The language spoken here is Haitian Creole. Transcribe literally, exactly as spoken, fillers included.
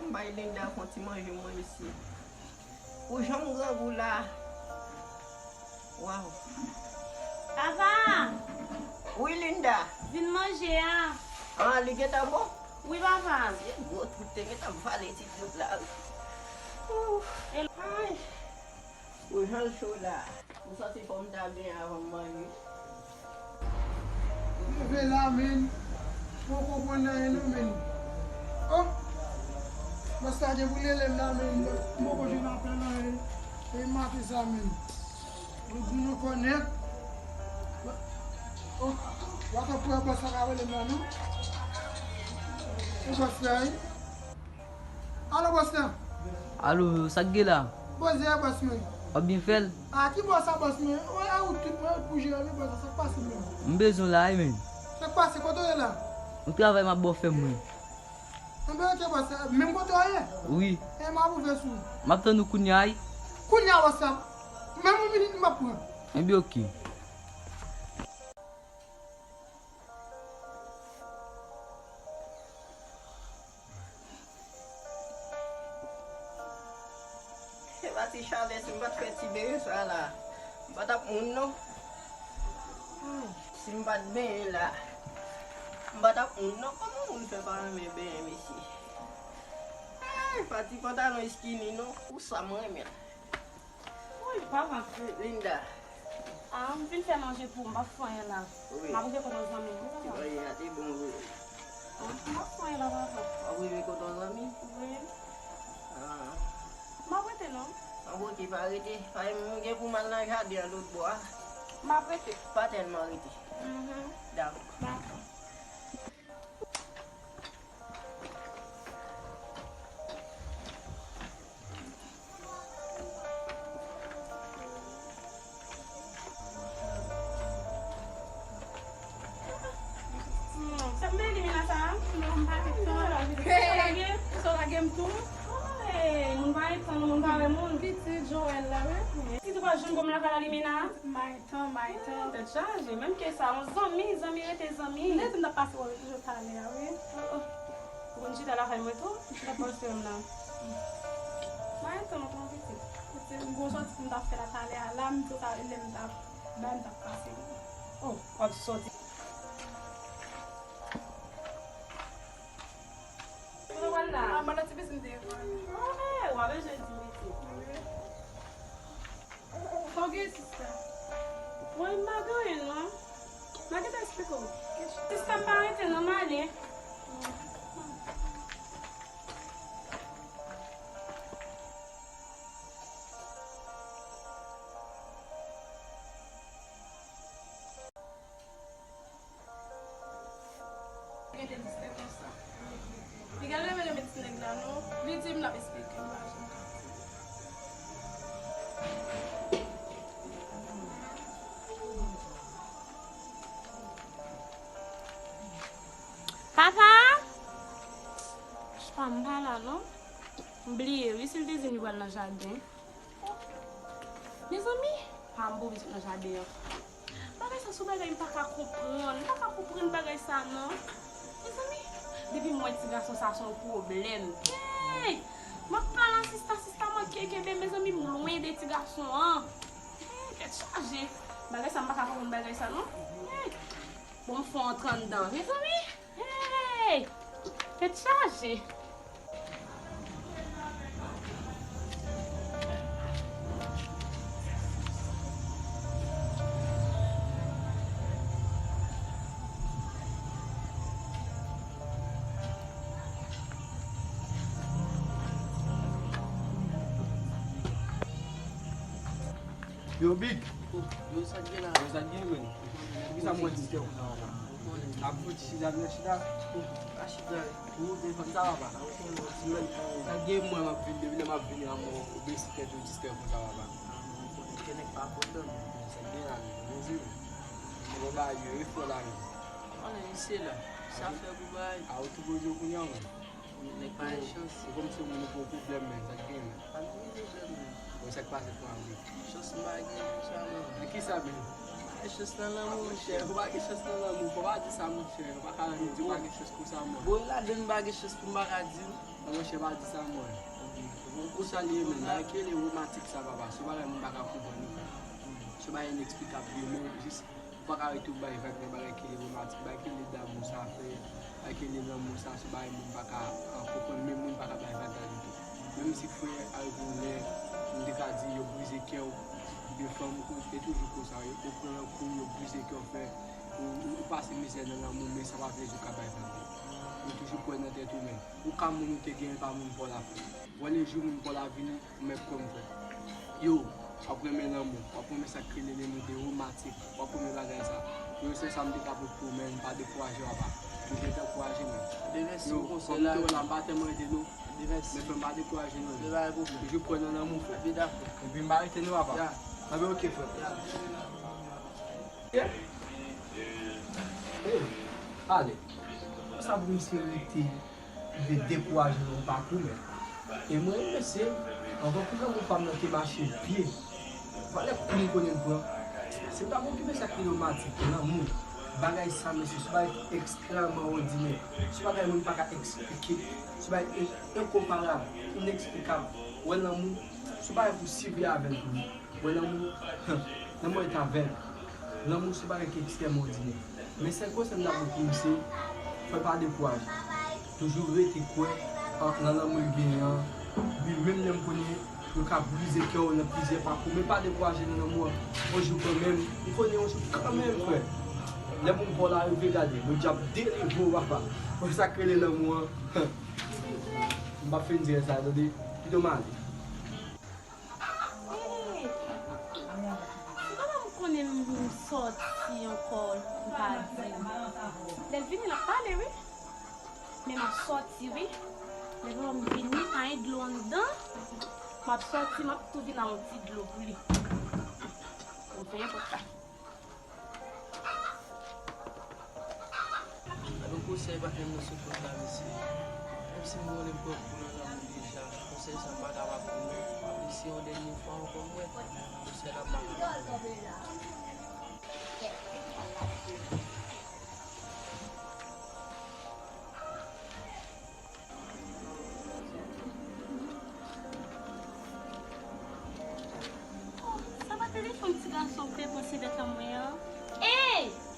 M bay Linda fè yon ti manje mwen isi. Pou jan m grangou la. Waw. Papa! Wi, Linda. Vin manje a. Ah, li gentan bon? Wi, papa. Se gwo tout te gentan vale ti tout la. Ouf. Ay. Pou jan l cho la. M santi fò m ta benyen avan m manje. Leve la, men. Mwen konprann anyen non, men. Oh! Bòs la gen pou l rele m la, men. M poko jwenn apèl anyen. E maten sa, men. Mwen di nou konnèt. Oh! W ap pran bòs la ka rele m la, non? E bòs la, wi. Alo, bòs la. Alo, sa k gen la? Poze a, bòs mwen. W ap byen fè l? A, ki bò sa, bòs mwen? Ou, e ou tout mwen pou jere, men bòs la, sa k pase menm? M bezwen w la, wi, men. Sa k pase? Kote w ye la? Yon travay m ap ba w fè mwen. Enben, oke, bòs la. Menm kote w ye? Wi. E m ap ouvè sou ou. M ap tann ou kounye a, wi. Kounye a, bòs la. Menm yon minit, m ap pran. Enben, oke. Se pa ti chalè, si m pa t fè ti benyen sa la, m pa t ap moun non. Hmm, si m pa t benyen la, m pa t ap moun non. Kòman moun fè pa renmen benyen, mesye? Ay, pa ti pantalon skinny non, pou sa m renmen l. Woy, papa. Linda. A, m vin fè manje pou ou, m p ap fè anyen la. Wi. M ap rive kote yon zanmi m, wi, papa. Ti manje a te bon vre. A, m p ap fè anyen la, papa. W ap rive kote yon zanmi? Wi. A. M ap rete, non. A, oke, pa rete. Pa m gen pou m al nan jaden an lòt bò a. M ap rete. Pa tèlman rete. Mhm. Dakò. Dakò. Hmm, sa m vle di Mina sa? Non, m pa gen tan. Sa w lage? Sa w lage m tou? Hey, moun pa gen tan, moun pa wè moun. Pitit Joël la, wi. Si tou pa jwenn bon m lakay la, Limena. Tan, may tan. Tèt chaje. Menm ke sa, yon zanmi, zanmi rete zanmi. M te di m t ap pase wè w toujou talè a, wi. Oh, oh. Ou konn chita lakay mwen tou? M t ap panse w m la. May tan, non, pitit. Pitit, m gon sòti pou m t ap fè la talè a. La, m di w sa, lè m t ap, bay m t ap pase. Oh, w ap sòti. Kote w al la? A, m al nan ti pisin m te ye fè. Oh, hey, w ap bezwen di pitit. Wi. Sa w gen, sista? Mwen, m pa gen anyen, non. M a gentan esplike w. Sista, m pa rete, non, m ale. Li gen de distè konsa. Li gen renmen renmen ti nèg la, non. Li di m l ap esplike m, m pa janm ka di. Papa! Chpa m pa la, non. M bliye, wi, si l te di m li pral nan jaden. Mezanmi, pa m pou pitit nan jaden an. Bagay sa se yon bagay m pa ka konprann. M pa ka konprann bagay sa non. Mezanmi, depi m wè ti gason sa se yon pwoblèm. Hey! M ap pale a sista, sista manke kenbe m, mezanmi, m lwen de ti gason an. Hey, tèt chaje. Bagay sa m pa ka konprann bagay sa non. Hey! Bon, m fè yon antre anndan. Mezanmi! Hey! Tèt chaje! Yo, Big. Yo, sa k gen la? Yo, sa k gen, men? Poukisa m wè distè konsa, papa? Ap fouti chita, vin chita. Pa chita. Ou te fanm sa, papa? Sa k gen, mwen, m ap vin, depi lè m ap vini an, mwen, ou bese tèt ou distè konsa, papa. Ke nèg pa kontan, men. Sa k gen la, men? Mwen, se mwen. Mwen, ba yo, e fò la, men. Konnen misye la. Sa fè pou bay. A, ou tou poze w kounye a, men. Nèg pa gen chans. Ou kòmsi moun ou pran pwoblèm, men, sa k gen, men? Pa gen pwoblèm, men. Bon, sa k pase pran, wi. Chans m pa gen, sa, non. Men kisa, men? Pa gen chans nan lanmou, monchè. Ou pa gen chans nan lanmou, fò pa di sa, monchè. Ou pa ka di ou pa gen chans konsa, mwen. Bon, ladann m pa gen chans pou m pa ka di w. Monchè, pa di sa, mwen. Ou sa li ye, men. Bagay ki rele romantik sa, papa. Se yon bagay moun pa ka konprann, non, frè. Se yon bagay ineksplikab, li ye, men jis ou pa ka rete w bay vag nan bagay ki rele romantik, bagay ki rele damou sa, frè. Bagay ki rele lanmou sa, se bagay moun pa ka, ah, konprann, men moun pa ka bay vag ladan tou. Menm si, frè, arive yon lè, m te ka di yo brize kè w, oubyen fanm ou, e toujou konsa, yo, yo pran nan kou, yo brize kè w, frè. Ou, ou, ou pase mizè nan lanmou, men sa pa vle di ou ka bay vag. Ou toujou kwè nan tèt ou, men ou ka moun ou te genyen pa moun pa w la, frè. Wè le jou moun pa w la vini, ou mèt kwè m, frè. Yo, w ap renmen lanmou, w ap renmen sa k rele le monde romantik, w ap renmen bagay sa. Yo, se sa m te ka pote pou ou, men pa dekouraje, papa. M te dekouraje, men. Yo, kòm m te wè la, m pa tèlman rete, non. Men, frè, m pa dekouraje, non. Toujou kwè nan lanmou, frè. Epi m pa rete, non, papa. Anben, oke, frè. Ale. Sa pou misye rete, rive dekouraje nan yon pakou, men. E mwen, mesye, anvan pou lanmou pa m nan te mache byen, valè kou m konnen m pran. Si m ta okipe sa ki romantik, lanmou, bagay sa, mesye, se bagay ki ekstrèmman òdinè. Se bagay moun pa ka eksplike. Se bagay en-, enkonparab, ineksplikab. Wè lanmou, se bagay pou siveye avè l tou. Bon, lanmou, lanmou est aveugle. Lanmou se bagay ki ekstrèmòdinè. Men sèl konsèy m ta pou misye, frè, pa dekouraje. Toujou rete kwè an, nan lanmou l genyen an. Wi, menm lè m konnen yo ka brize kè w nan plizyè pakou, men pa dekouraje nan lanmou an. Yon jou kanmenm, m konnen yon jou kanmenm, frè. Lè moun pa w la rive, gade, Bondye ap delivre w, papa. Wè sa k rele lanmou an. M p ap fin di sa, tande. Pito m ale. Hey! Si papa m konnen m sòti ankò, m pa di l. Lè l vini, l ap pale, wi. Men m ap sòti, wi. Lè papa m vini, pa gen dlo anndan. M ap sòti, m ap tou vin ak yon ti dlo pou li. Mwen fè yon pòt la. Gade yon konsèy patnè m nan sot pot la, mesye. Menm si m konnen m pran kou nan lanmou deja, konsèy sa m pa ka pa pran non. M ap eseye yon dènye fwa ankò, m wè. Konsèy la m pa ka pa pran non.